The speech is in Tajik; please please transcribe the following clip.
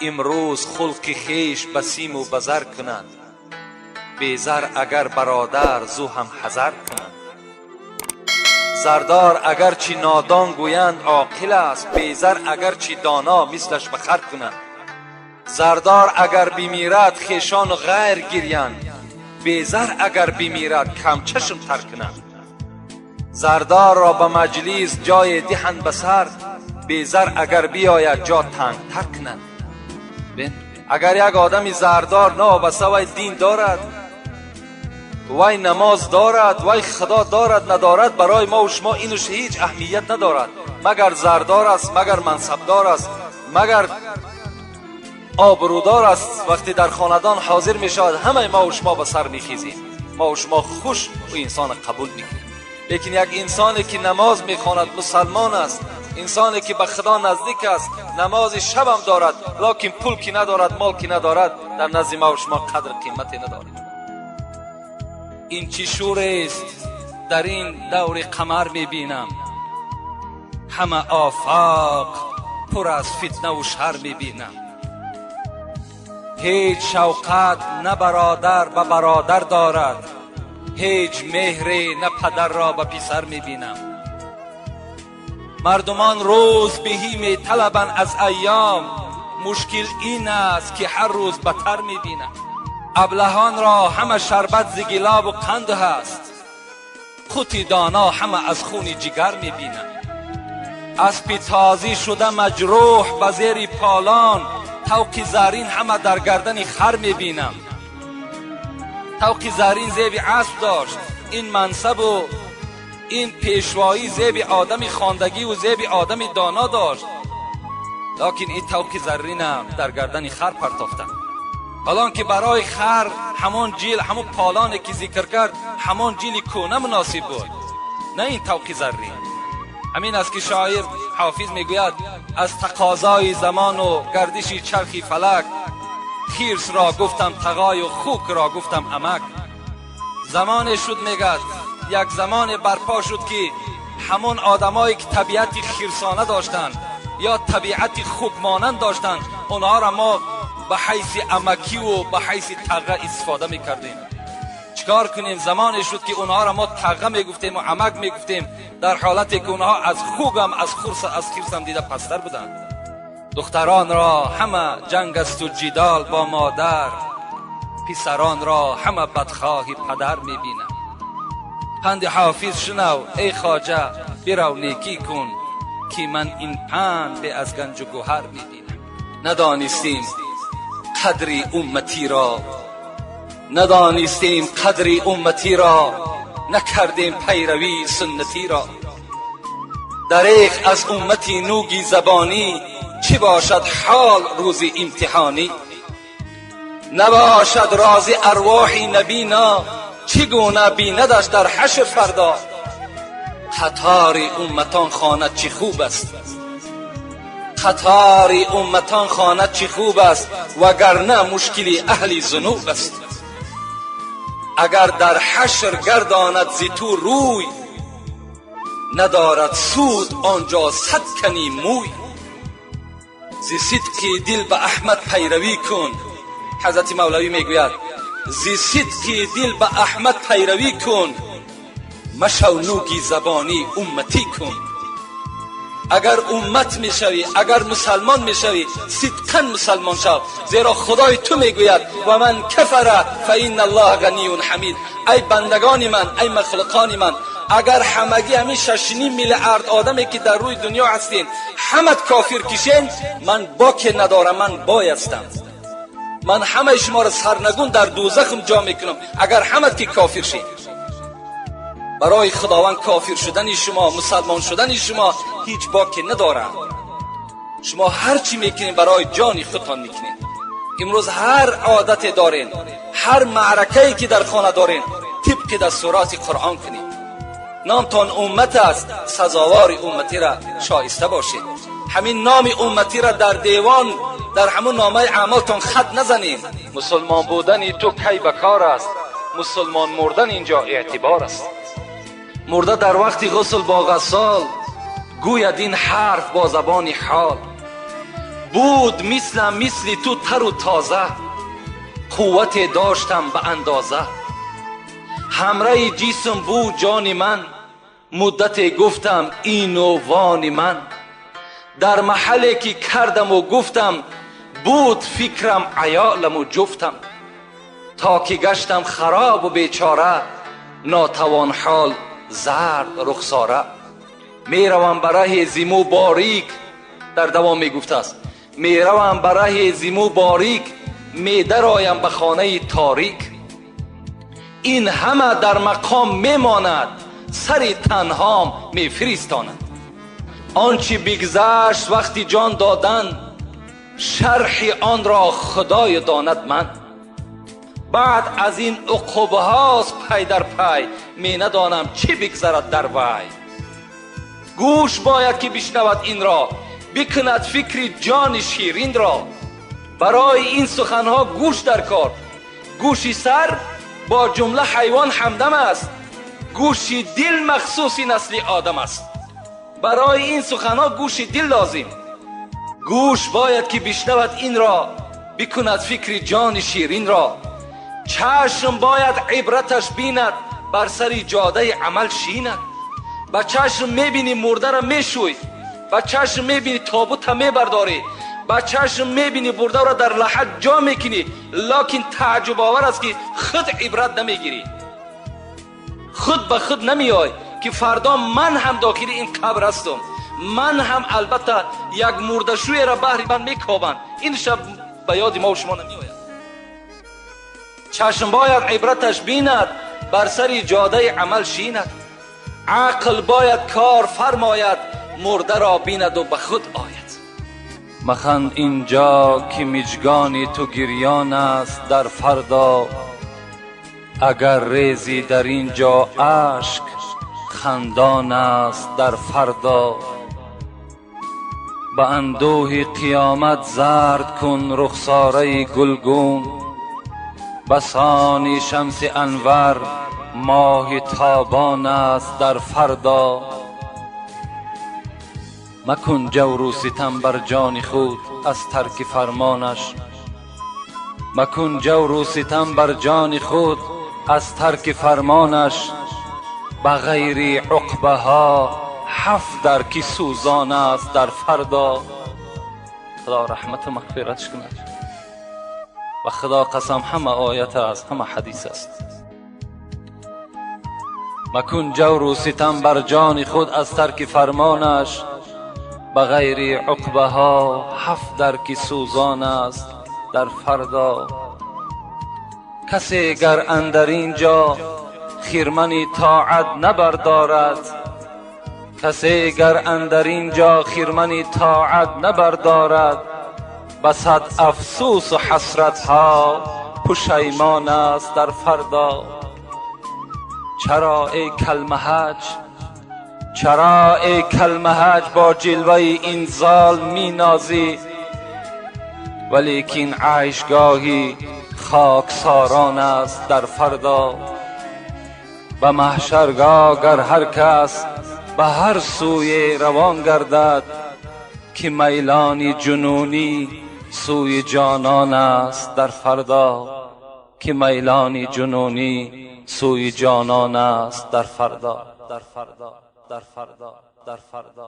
Имрӯз хулқи хеш ба симу ба зар кунанд, безар агар бародар зу ҳам ҳазар кунанд. Зардор агарчи нодон гӯянд, оқил аст, безар агарчи доно, мислаш ба хар кунанд. Зардор агар бимирад, хешону ғайр гирянд, безар агар бимирад, камчашм тар кунанд. Зардорро ба маҷлис ҷое диҳанд ба сар, безар агар биёяд, ҷо тангтар кунанд. Агар як одами зардор новобаста вай дин дорад, вай намоз дорад, вай худо дорад, надорад, барои мову шумо инуш ҳеҷ аҳамият надорад. Магар зардор аст, магар мансабдор аст, магар обрӯдор аст, вақте дар хонадон ҳозир мешавад, ҳамаи мову шумо ба сар мехезем, мову шумо хуш ӯ инсона қабул мекунем. Лекин як инсоне ки намоз мехонад, мусалмон аст, инсоне ки ба худо наздик аст, намози шабам дорад, локин пул ки надорад, мол ки надорад, дар назди мову шумо қадр қимате надорад. Ин чӣ шӯрест дар ин даври қамар мебинам? Ҳама офоқ пур аз фитнаву шар мебинам. Ҳеҷ шавқат на бародар ба бародар дорад, ҳеҷ меҳре на падарро ба писар мебинам. Мардумон рӯз беҳӣ металабанд аз айём, мушкил ин аст, ки ҳар рӯз батар мебинам. Аблаҳонро ҳама шарбат зи гилобу қанд ҳаст, қути доно ҳама аз хуни ҷигар мебинам. Аспи тозӣ шуда маҷрӯҳ ба зери полон, тавқи зарин ҳама дар гардани хар мебинам. Тавқи зарин зеби асп дошт, ин мансабу ин пешвоӣ зеби одами хондагиву зеби одами доно дошт, локин ин тавқи заррина дар гардани хар партофтанд. Ҳолон ки барои хар ҳамон ҷил, ҳамон полоне ки зикр кард, ҳамон ҷили кӯна муносиб буд, на ин тавқи заррин. Ҳамин аст, ки шоир Ҳофиз мегӯяд: аз тақозои замону гардиши чархи фалак, хирсро гуфтам тағою хукро гуфтам амак. Замоне шуд, мегӯяд, як замоне барпо шуд, ки ҳамон одамое ки табиати хирсона доштанд ё табиати хукмонанд доштанд, онҳоро мо ба ҳайси амакиву ба ҳайси тағға истифода мекардем. Чӣ кор кунем? Замоне шуд, ки онҳоро мо тағға мегуфтему амак мегуфтем, дар ҳолате ки онҳо аз хугам, аз хурса, аз хирсам дида пасттар буданд. Духтаронро ҳама ҷанг асту ҷидол бо модар, писаронро ҳама бадхоҳи падар мебинам. Панди Ҳофиз шунав, эй хоҷа, бирав, некӣ кун, ки ман ин панд бе аз ганҷу гӯҳар мебинам. Надонистем қадри умматиро, надонистем қадри умматиро, накардем пайравии суннатиро. Дареғ аз уммати нуги забонӣ, чӣ бошад ҳол рӯзи имтиҳонӣ? Набошад розӣ арвоҳи набино, чӣ гуна бинадаш дар ҳашр фардо? Қатори умматон хонад, чӣ хуб аст, қатори умматон хонад, чӣ хуб аст, вагарна мушкили аҳли зунуб аст. Агар дар ҳашр гардонад зи ту рӯй, надорад суд он ҷо сад кани мӯй. Зи сидқи дил ба Аҳмад пайравӣ кун. Ҳазрати Мавлавӣ мегӯяд: зи сидқи дил ба Аҳмад пайравӣ кун, машав нуги забонӣ, умматӣ кун. Агар уммат мешавӣ, агар мусалмон мешавӣ, сидқан мусалмон шав, зеро Худои ту мегӯяд: ومن كفر فإن الله غني حميد. Ай бандагони ман, ай махлуқони ман, агар ҳамагӣ ҳамин 6.5 миллиард одаме ки дар рӯи дунё ҳастин, ҳамат кофир кишен, ман боке надорам, ман бой ҳастам, ман ҳамаи шуморо сарнагун дар дӯзахам ҷо мекунам, агар ҳамат ки кофир шед. Барои Худованд кофир шудани шумо, мусалмон шудани шумо ҳеҷ боке надорад. Шумо ҳар чӣ мекунед, барои ҷони худтон мекунед. Имрӯз ҳар одате дорен, ҳар маъракае ки дар хона дорен, тибқи дастуроти Қуръон кунед. Номтон уммат аст, сазовори умматира шоиста бошед. Ҳамин номи умматира дар девон, дар ҳамун номаи аъмолтон хат назанед. Мусулмон будани ту кай ба кор аст? Мусулмон мурдан инҷо эътибор аст. Мурда дар вақти ғусл бо ғассол гӯяд ин ҳарф бо забони ҳол. Буд мислам мисли ту тару тоза, қуввате доштам ба андоза. Ҳамраи ҷисм буд ҷони ман, муддате гуфтам ину вони ман. Дар маҳалле ки кардаму гуфтам, буд фикрам аёламу ҷуфтам. То ки гаштам харобу бечора, нотавонҳол, зард рухсора. Меравам ба раҳи зиму борик, дар давом мегуфтааст, меравам ба раҳи зиму борик, медароям ба хонаи торик. Ин ҳама дар мақом мемонад, сари танҳом мефиристонад. Он чи бигзашт вақти ҷон додан, шарҳи онро Худоё донад ман. Баъд аз ин уқубҳост пай дар пай, менадонам чӣ бигзарад дар вай. Гӯш бояд ки бишнавад инро, бикунад фикри ҷони ширинро. Барои ин суханҳо гӯш дар кор. Гӯши сар бо ҷумла ҳайвон ҳамдам аст, гӯши дил махсуси насли одам аст. Барои ин суханҳо гӯши дил лозим. Гӯш бояд ки бишнавад инро, бикунад фикри ҷони ширинро. Чашм бояд ибраташ бинад, бар сари ҷодаи амал шинад. Ба чашм мебинӣ мурдаро мешӯй, ба чашм мебинӣ тобута мебардорӣ, ба чашм мебинӣ мурдаро дар лаҳад ҷо мекунӣ, локин тааҷҷубовар аст, ки худ ибрат намегирӣ, худ ба худ намеой, ки фардо ман ҳам дохили ин қабр ҳастам, ман ҳам албатта як мурдашӯеро баҳри ман мекобанд. Ин шаб ба ёди мо шумо намеояд. Чашм бояд ибраташ бинад, бар сари ҷодаи амал шинад. Ақл бояд кор фармояд, мурдаро бинаду ба худ ояд. Маханд инҷо, ки миҷгони ту гирён аст дар фардо. Агар резӣ дар ин ҷо ашк, хандон аст дар фардо. Ба андӯҳи қиёмат зард кун рухсораи гулгун, басони Шамси Анвар моҳи тобон аст дар фардо. Макун ҷавру ситам бар ҷони худ аз тарки фармонаш, макун ҷавру ситам бар ҷони худ аз тарки фармонаш. Ба ғайри уқбаҳо ҳафт дар ки сӯзон аст дар фардо. Худо раҳмату мағфиратш кунад. Ба Худо қасам, ҳама оят аст, ҳама ҳадис аст. Макун ҷавру ситам бар ҷони худ аз тарки фармонаш, ба ғайри уқбаҳо ҳафт дар ки сӯзон аст дар фардо. Касе гар андар ин ҷо хирмани тоат набардорад, касе гар андар ин ҷо хирмани тоат набардорад, ба сад афсӯсу ҳасратҳо пушаймон аст дар фардо. Чаро эй калмаҳаҷ, чаро эй калмаҳаҷ бо ҷилваи инзол минозӣ, валекин айшгоҳи хоксорон аст дар фардо. Ба маҳшаргоҳ гар ҳар кас ба ҳар сӯе равон гардад, ки майлони ҷунунӣ сӯи ҷонон аст дар фардо, ки майлони ҷунунӣ сӯи ҷонон аст дар фардо, дар фардо, дар фардо, дар фардо.